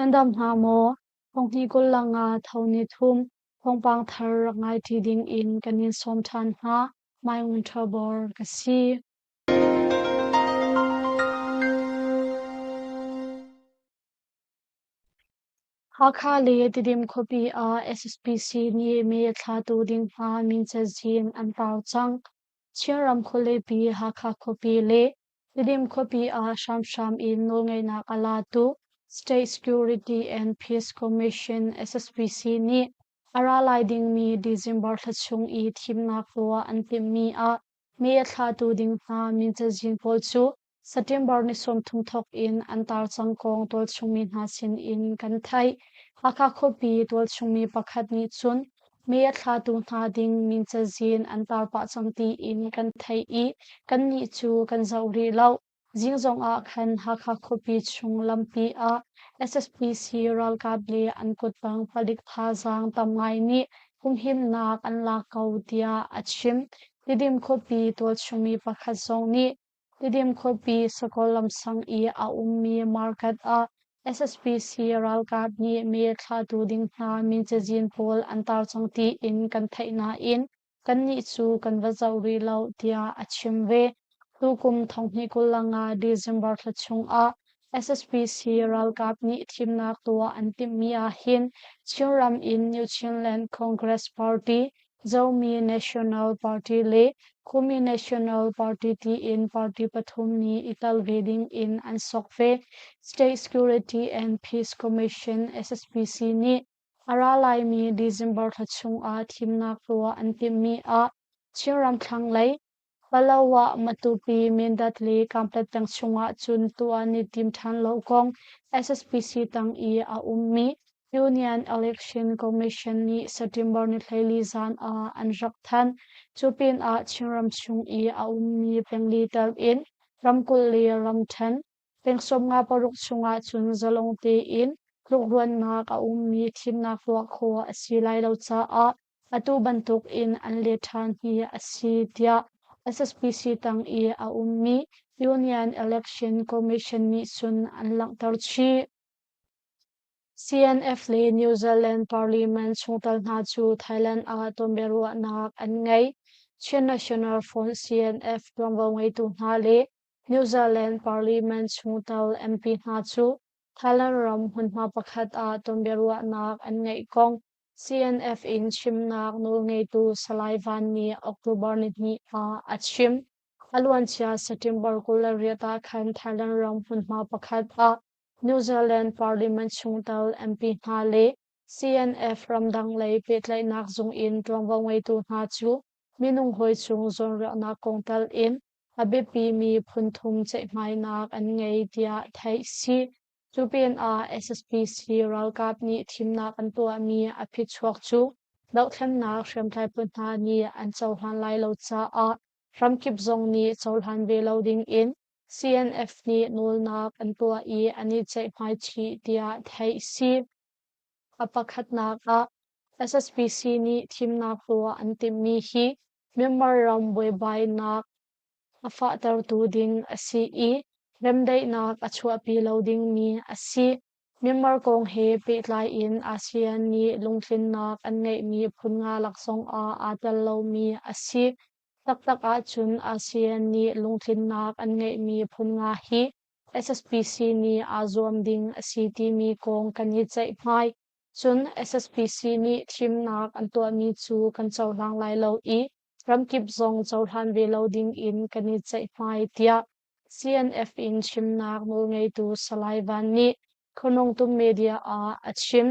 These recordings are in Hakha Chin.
Nan dam hna maw? Thonghnih 25 tho ni thum thawngpang thar rak ngai ṭi ding in kan in sawm ṭhan hna. Mai Ngun Ṭha Bor ka si. Hakha le Tidim khuapi ah SSPC nih mee thlatu ding hna min cazin an tar cang. Chinram khualipi Hakha khuapi le Tidim khuapi ah hramhram in nawlngeihnak a latu State Security and Peace Commission SSPC nih a ra lai dingmi December thla chung i thimnak tuah an timhmi ah mee a thlatu ding hna min cazin pawl cu September ni 30 thawk in an tar cang kong tualchungmi hna sin in kan theih. Hakha khuapi tualchungmi pakhat nih cun mee a thlatu hna ding min cazin an tar pah cang tiin kan theih i kannih cu kan zoh rih lo. Zing zong ah khan Hakha khuapi chung lampi ah SSPC ralkap le an kuttang palik thazaang tam ngai nih humhimnak an lak ko tiah a chim. Tidim khuapi tualchungmi pakhat zong nih Tidim khuapi Sakawlh lamsang i a ummi market ah SSPC ralkap nih mee thlatu ding hna min cazin pawl an tar cang tiin kan theih nain kannih cu kan va zoh rih lo tiah a chim ve. Tukum thonghnih 25 December thla chungah SSPC ralkap nih thimnak tuah an timhmi ahhin Chinram in New Chinland Congress Party Zomi National Party le Khumi National Party tiin party pathum nih i tel ve ding in an sok ve. State Security and Peace Commission SSPC nih a ra laimi December thla chungah thimnak tuah an timhmi ah Chinram thlanglei Palawa, Matupi, Mindat le Kanpetlet peng chungah cun tuah an i tim ṭhan lo kong SSPC tang i a ummi Union Election Commission nih September ni 14 zan ah an rak thanh. Cu pinah Chinram chung i a ummi pengli tel in ramkulh le ramṭhen peng 56 chungah cun zalong tein tlukruannak a ummi thimnak tuah khawh a si lai lo caah Atu bantuk in an let ṭhan hi a si tiah SSPC tang i a ummi Union Election Commission nih cun an langhter chih. CNF le New Zealand Parliament chungtel hna cu Thailand ah tonbiaruahnak an ngei. Chin National Front CNF ṭuanvo ngeitu hna le New Zealand Parliament chungtel MP hna cu Thailand ram hmunhma pakhat ah tonbiaruahnak an ngeih kong CNF in chimnak nawlngeitu Salai Van nih October nihnih ah a chim. A luancia September 28 ah khan Thailand ram hmunhma pakhat ah New Zealand Parliament chungtel MP hna le CNF ramdang lei pehtlaihnak zung in ṭuanvo ngeitu hna cu minung hawi chung zawnruahnak kong tal in a biapimi phun thum ceihmainak an ngei tiah theih si. Cu pinah SSPC ralkap nih thimnak an tuahmi a phichuak cu dohthlennak hriamtlai phu hna nih an cohlan lai lo caah ramkip zong nih cohlan ve lo dingin CNF nih nawlnak an tuah i an i ceihmai chih tiah theih si. A pakhatnak ah SSPC nih thimnak tuah an timhmi hi Myanmar ram buaibainak a fahtertu ding a si i remdaihnak a chuahpi lo dingmi a si. Myanmar kong he pehtlai in ASEAN nih lungtlinnak an ngeihmi phun nga lak zongah aa tel lomi a si. Taktak ahcun ASEAN nih lungtlinnak an ngeihmi phun nga hi SSPC nih aa zuam ding a si timi kong kan i ceihmai. Cun SSPC nih thimnak an tuahmi cu kan cohlang lai lo i ramkip zong cohlan ve lo ding in kan i ceihmai tiah CNF in chimnak nawlngeitu Salai Van nih Khonongtum Media ah a chim.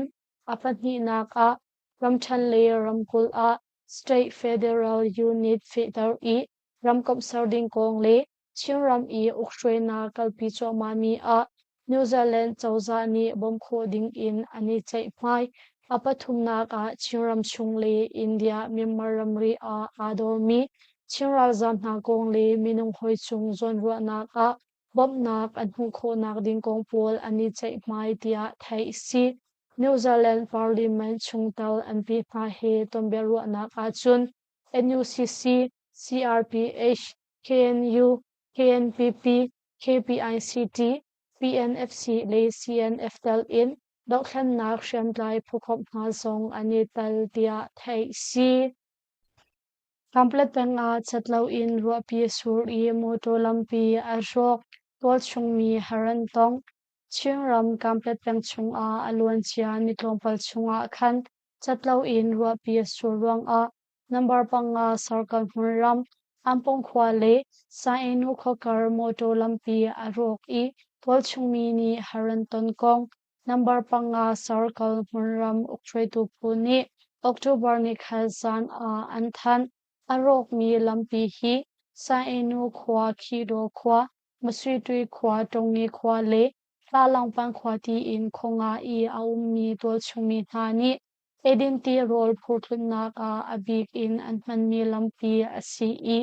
A pahnihnak ah ramṭhen le ramkulh ah State Federal Unit fehter i ramkomh ser ding kong le Chinram i ukhruainak kalpi cuahmahmi ah New Zealand cozah nih bawmh khawh ding in an i ceihmai. A pathumnak ah Chinram chung le India Myanmar ramri ah aa dormi Chin ralzaam hna kong le minung hawi cung zawnruahnak ah bawmhnak an hmuh khawhnak ding kong pawl an i ceihmai tiah theih a si. New Zealand Parliament chungtel MP hna he tonbiaruahnak ahcun NUCC, CRPH, KNU, KNPP, KPICT, PNFC le CNF tel in. Dohthlennak hriamtlai phukhawmh hna zong an i tel tiah theih si. Kanpetlet peng ah cat loin ruahpi a sur i mawṭaw lampi a rawk. Tualchung mi har an tong. Chinram Kanpetlet peng chungah a luancia ni tlawmpal chungah khan cat loin ruahpi a sur ruangah number 5 Circle hmunram Ampong khua le Sainu khuakar mawṭaw lampi a rawk i tualchung mi nih har an ton kong Number 5 Circle hmunram ukhruaitu phu nih October nikhat zan ah an thanh. A rawkmi lampi hi Sainu khua, Khidaw khua, Masuitui khua, Tongi khua le Tlalangpan khua tiin khua nga i a ummi tualchungmi hna nih eidin tirawl phurtlunnak ah a bik in an hmanmi lampi a si i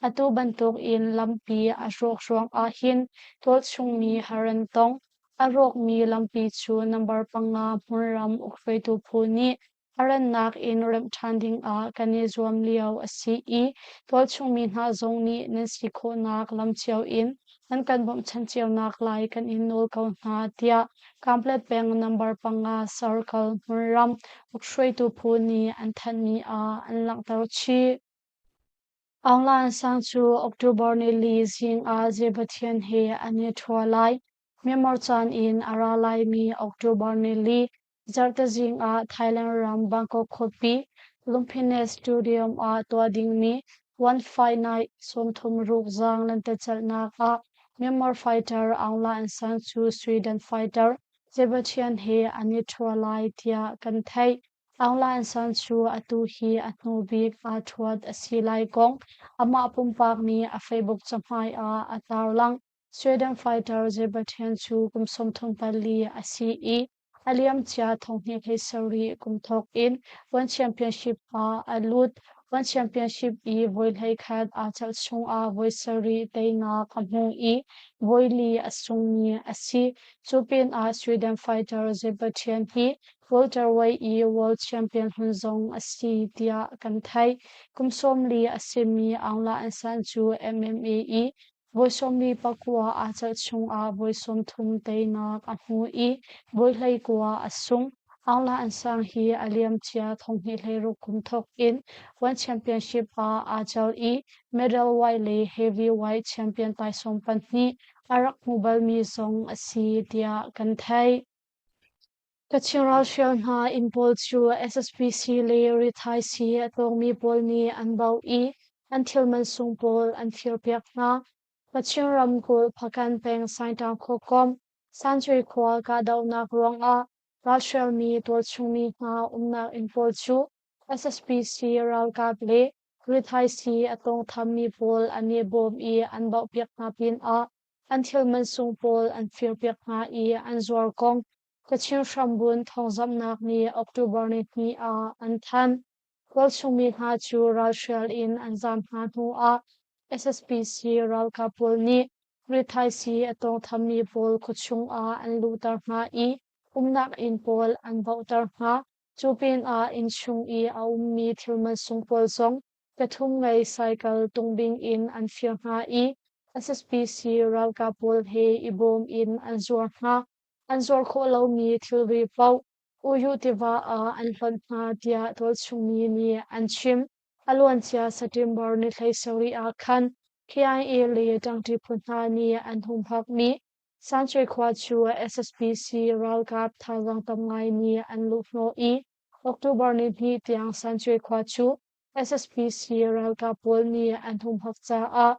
atu bantuk in lampi a rawk ruang ahhin tualchungmi har an tong. A rawkmi lampi cu number 5 hmunram ukhruaitu phu nih a rannak in remh ṭhan dingah kan i zuam lio a si i tualchung mi hna zong nih nan si khawhnak lam cio in nan kan bawmhchanh cionak lai kan in nawl ko hna tiah Kanpetlet peng number 5 Circle hmunram ukhruaitu phu nih an thanhmi ah an langhter chih. Aung La Nsang cu October nili zing ah Zebatian he an i ṭhua lai. Myanmar caan in a ra laimi October nili Zarhtezing ah Thailand ram Bangkok khuapi Lumpinee Stadium ah tuah dingmi One Fight Night 36 zaang lentecelhnak ah Myanmar fighter Aung La Nsang cu Sweden fighter Sebastian he an i ṭhua lai tiah kan theih. Aung La Nsang cu atu hi a hnu bik aa ṭhuat a si lai kong amah pumpak nih a Facebook cahmai ah a tarlangh. Sweden fighter Sebastian cu kum 34 a si i a liamcia thonghnih hlei sarih kum thawk in One Championship ah a lut. One Championship i voi 11 aa celh chungah voi sarih teinak a hmu i voi li a sungmi a si. Cu pinah Sweden fighter Sebastian hi welterweight i world champion hlun zong a si tiah kan theih. Kum 40 a simi Aung La Nsan cu MMA i Voi 49 aa celh chungah voi 30 teinak a hmu i voi 19 a sung. Aung La Nsang hi a liamcia 2016 kum thawk in One Championship ah aa cel i middleweight le heavyweight champion taisawm pahnih a rak hmu balmi zong a si tiah kan theih. Kachin ralhrial hna inn pawl cu SSPC le rithaisii a tlawngmi pawl nih an bauh i an thil mansung pawl an firpiak hna. Kachin ramkulh Hpakant peng Saingtaung khuakomh Sancui khua kahdohnak ruangah ralhrialmi tualchungmi hna umnak inn pawl cu SSPC ralkap le rithaisii a tawngthammi pawl an i bawm i an bauhpiak hna pinah an thil mansung pawl an firpiak hna i an zuar kong Kachin hrambun thawngzamhnak nih October nihnih ah an thanh. Tualchungmi hna cu ralhrial in an zaam hna hnuah SSPC ralkap pawl nih rithaisii a tawngthammi pawl khuachung ah an luhter hna i umnak inn pawl an bauhter hna. Cu pinah innchung i a ummi thil mansung pawl zong Pathum ngei cycle tungbing in an fir hna i SSPC ralkap pawl he i bawm in an zuar hna. An zuar khawh lomi thilri paoh Uyu tiva ah an hlonh hna tiah tualchungmi nih an chim. A luancia September ni 17 ah khan KIA le ṭangṭi phu hna nih an humhakmi Sanchoi khua cu SSPC ralkap thazaang tam ngai nih an luhhnawh i October ni hnih tiang Sanchoi khua cu SSPC ralkap pawl nih an humhak caah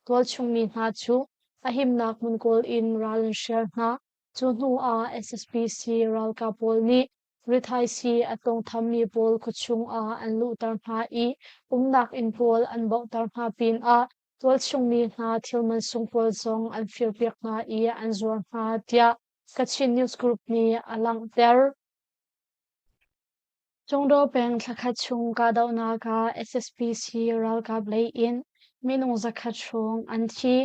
tualchung mi hna cu a himnak hmun kawl in ral an hrial hna. Cu hnu ah SSPC ralkap pawl nih rithaisii a tawngthammi pawl khuachung ah an luhter hna i umnak inn pawl an bauhter hna pinah tualchung mi hna thil mansung pawl zong an firpiak hna i an zuar hna tiah Kachin News Group nih a langhter. Cungdaw peng thlakhat chung kahdohnak ah SSPC ralkap lei in minung 100 hrawng an thi.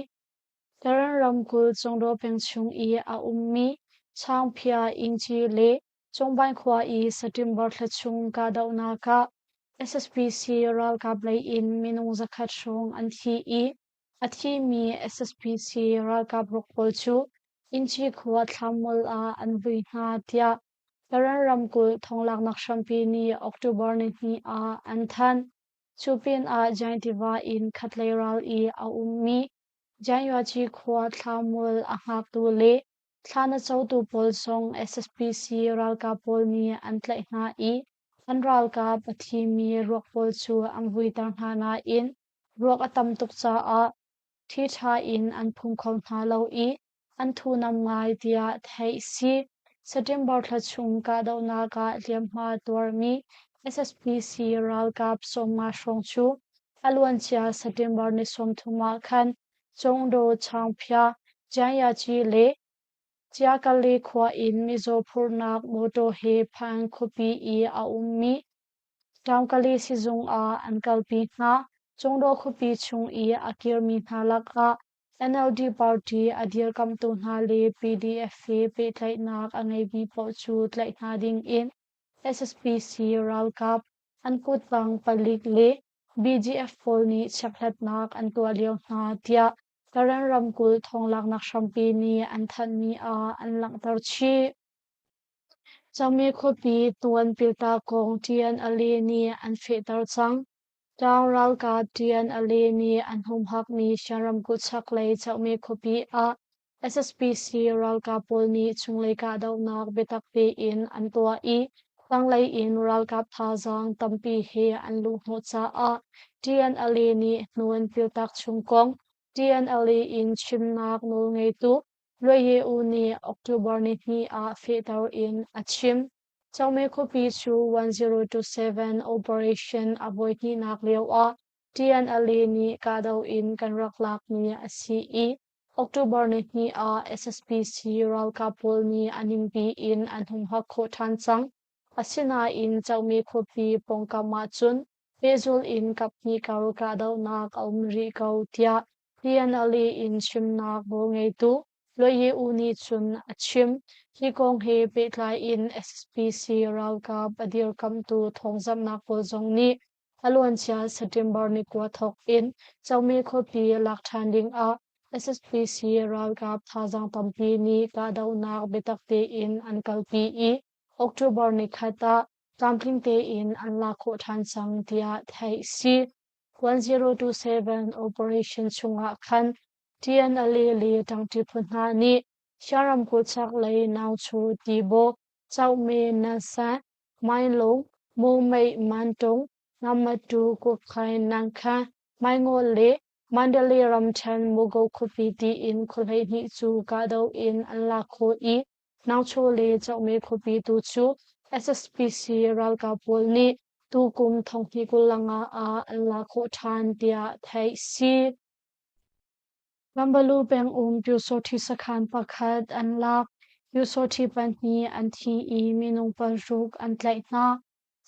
Karen ramkulh Cungdaw peng chung i a ummi Chaungphia Ingci le Cungbain khua i September thla chung kahdohnak ah SSPC ralkap lei in minung 100 hrawng an thi i a thimi SSPC ralkap ruk pawl cu Inci khua Thlammual ah an vui hna, tiah Karen ramkulh thonglaknak hrampi nih October nihnih ah an thanh. Cu pinah Jain tiva in khatlei ral i a ummi Janyuaci khua Thlammual a hngaktu le thla na cotu pawl zong SSPC ralkap pawl nih an tlaih hna i an ralkap a thimi ruak pawl cu an vuiter hna nain ruak a tam tuk caah ṭhiṭha in an phum kho hna lo i an thunam ngai tiah theih si. September thla chung kahdohnak ah hliamhma tuarmi SSPC ralkap 50 hrawng cu a luancia September ni 30 ah khan Congdo Changphia, Jianyachi le Chiakali khua in mizaw phurhnak mawṭaw he Phan khuapi i a ummi Ṭaungkali sizung ah an kalpi hna. Congdo khuapi chung i a kirmi hna lakah NLD party a dirkamhtu hna le PDF he pehtlaihnak a ngeimi paoh cu tlaih hna dingin SSPC ralkap an kuttang palik le BGF pawl nih chekhlatnak an tuah lio hna tiah Karen ramkulh thawnglaknak hrampi nih an thanhmi ah an langhter chih. Cangmi khuapi tuan pilta kong TNLA nih an fehter cang. Tlang ralkap TNLA nih an humhakmi Shan ramkulh chaklei Cangmi khuapi ah SSPC ralkap pawl nih chunglei kahdohnak biatak tein an tuah i tanglei in ralkap thazaang tampi he an luhhnawh caah TNLA nih hnu an piltak chung kong TNLA in chimnak nawlngeitu Luai U nih October nihnih ah fehter in a chim. Changme khuapi cu 1027 operation a voihnihnak lioah TNLA nih kahdoh in kan rak lakmi a si i October nihnih ah SSPC ralkap pawl nih a ningpi in an humhak khawh ṭhan cang. Asinain Changme khuapi pawngkam ahcun pehzulh in kaphnih kar kahdohnak a um rih ko tiah TNLA in chimnak nawlngeitu Luai U nih cun a chim. Hi kong he pehtlai in SSPC ralkap a dirkamhtu thawngzamhnak pawl zong nih a luancia September ni kua thawk in Changme khuapi lak ṭhan ding ah SSPC ralkap thazaang tampi nih kahdohnak biatak tein an kalpi i October ni khat ah tlamtling tein an lak khawh ṭhan cang tiah theih si. 1027 operation chungah khan TNLA le ṭangṭi phu hna nih Shan ramkulh chaklei Naungchu, Tibaw, Caukme, Nansan, Mainlung, Mawmeih, Mantung, Namatu, Kukhain, Nangkhan, Maingaw le Mandalay ramṭhen Mugo khuapi tiin khua 12 cu kahdoh in an lak khawh i Nangcho le Caukme khuapi tu cu SSPC ralkap pawl nih tukum thonghnih 25 ah an lak khawh ṭhan tiah theih si. Lambalu pengum Pyusawṭhi sakhan pakhat an lak. Pyusawṭhi pahnih an thi i minung paruk an tlaih hna.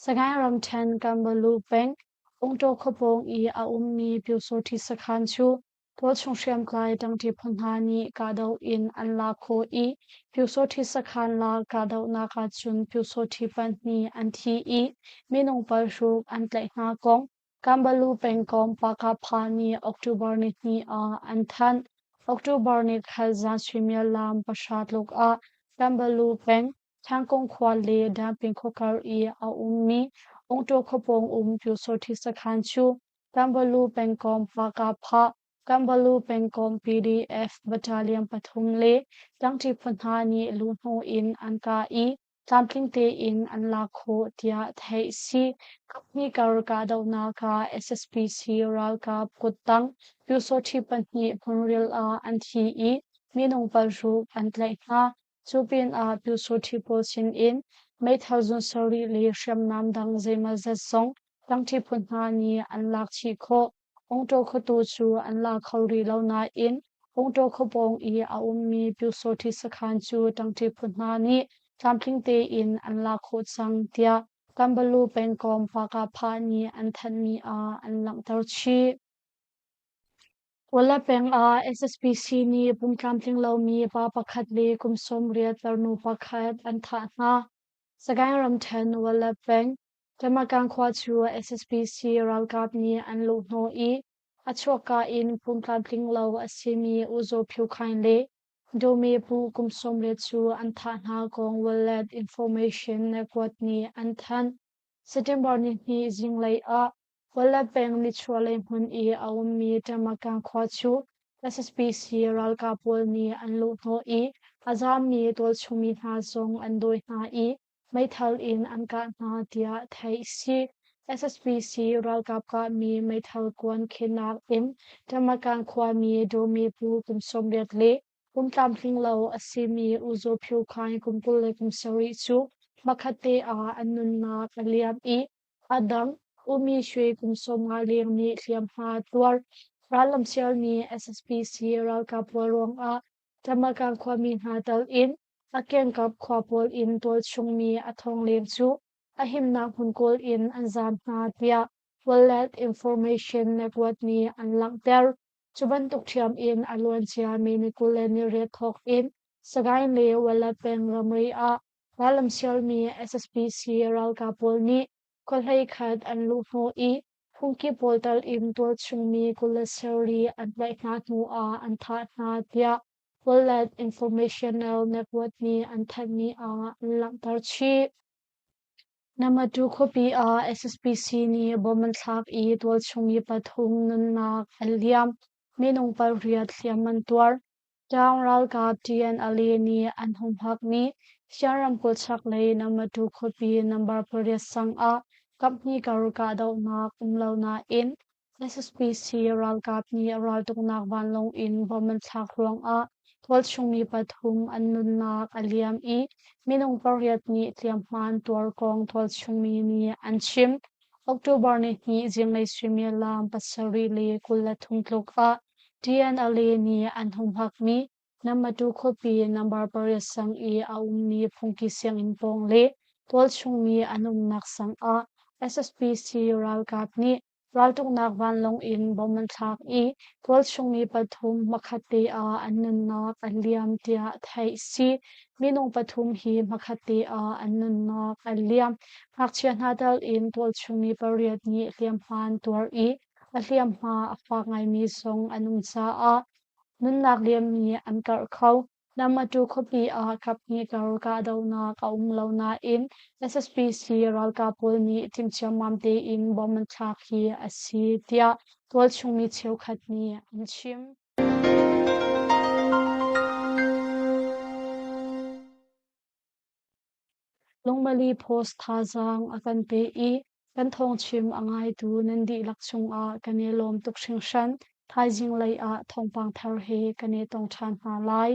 Sagaing ramṭhen Kanbalu peng Ungtaw khuapawng i a ummi Pyusawṭhi sakhan cu tualchung hriamtlai ṭangṭi phu hna nih kahdoh in an lak khawh i Pyusawṭhi sakhan lak kahdohnak ahcun Pyusawṭhi pahnih an thi i minung paruk an tlaih hna kong Kanbalu pengkomh Pakapha nih October nihnih ah an thanh. October nikhat zan suimilam pahra tluk ah Kanbalu peng Thangkong khua le Damping khuakar i a ummi Ungtaw khuapawng um Pyusawṭhi sakhan cu Kanbalu pengkomh Pakapha, Kanbalu pengkomh PDF battalion pathum le tlangṭi phu hna nih luhhnawh in an kah i tlamtling tein an lak khawh tiah theih si. Kaphnih kar kahdohnak ah SSPC ralkap kuttang Pyusawṭhi pahnih hmunril ah an thi i minung paruk an tlaih hna. Cu pinah Pyusawṭhi pawl sinin meithal zun sarih le hriamnam dang zeimawzat zong tlangṭhi phu hna nih an lak chih khawh. Ungtaw khuatu cu an la kho rih lo nain Ungtaw khuapawng i a ummi Pyusawṭhi sakhan cu ṭangṭi phu hna nih tlamtling tein an lak khawh cang tiah Kanbalu pengkomh Pakapha nih an thanhmi ah an langhter chih. Wala peng ah SSPC nih pum tlamtling lomi pa pakhat le kum 80 tarnu pakhat an thah hna. Sagaing ramṭhen Wala peng Tamakan khua cu SSPC ralkap nih an luhhnawh i a chuakka in pum tlamtling lo a simi U Zaw Phyu Khaing le Dawmi Pu kum 18 cu an thah hna kong World Information Network nih an thanh. September nihnih zinglei ah Wallet peng nichuahlei hmun i a ummi Tamakang khua cu SSPC ralkap pawl nih an luhhnawh i a zaammi tualchungmi hna zong an dawi hna i meithal in an kah hna tiah theih a si. SSPC ralkap kahmi meithal kuan khennak in Tamakang khuami Dawmi Pu kum 18 le kum tlamtling lo a simi U Zaw Phyo Khaing kum 27 cu hmakhatte ah an nunnak a liam i A dang Umi Shwe kum 50 leng nih hliamhma tuar rallamsial nih SSPC ralkap pawl ruangah Tamakang khuami hna tal in a kengkap khua pawl in tualchungmi a thong leng cu a himnak hmun kawl in an zaam hna tiah Wallet Information Network nih an langhter. Cu bantuk ṭhiam in a luancia May ni 28 thawk in Sagaing le Wallet peng ramri ah Rallamsialmi SSPC ralkap pawl nih khua hleikhat an luhhnawh i phungki pawl tal in tualchungmi 27 an tlaih hna hnu ah an thah hna tiah Wallet Informational Network nih an thanhmi ah an langhter chih. Namatu khuapi ah SSPC nih bom an thlak i tualchungmi pathum nunnak an liam. Minung pariat hliam an tuar. Ṭaang ralkap TNLA nih an humhakmi Shan ramkulh chaklei Namatu khuapi number pariat sang ah kaphnih kar kahdohnak um lo nain SSPC ralkap nih raltuknak vanlawng in bom an thlak ruangah tualchung mi pathum an nunnak a liam i minung pariat nih hliamhma an tuar kong tualchung mi nih an chim. October nihnih zinglei suimilam 7:23 tluk ah TNLA nih an humhakmi Namatu khuapi number pariat sang i a ummi phungki sianginn pawng le tualchungmi an umnak sang ah SSPC ralkap nih raltuknak vanlawng in bom an thlak i tualchungmi pathum hmakhatte ah an nunnak an liam tiah theih si. Minung pathum hi hmakhatte ah an nunnak an liam. Ngakchia hna tal in tualchungmi pariat nih hliamhma an tuar i a hliamhma a fak ngaimi zong an um caah nunnak liammi an karh kho. Namatu khuapi ah kaphnih kar kahdohnak a um lo nain SSPC ralkap pawl nih timhciammam tein bom an thlak hi a si tiah tualchung mi cheukhat nih an chim. Lungmali Post thazaang a kan pe i kan thawngchim a ngaitu nan dihlak cungah kan i lawm tuk hringhran. Thaizing lei ah thawngpang thar he kan i tong ṭhan hna lai.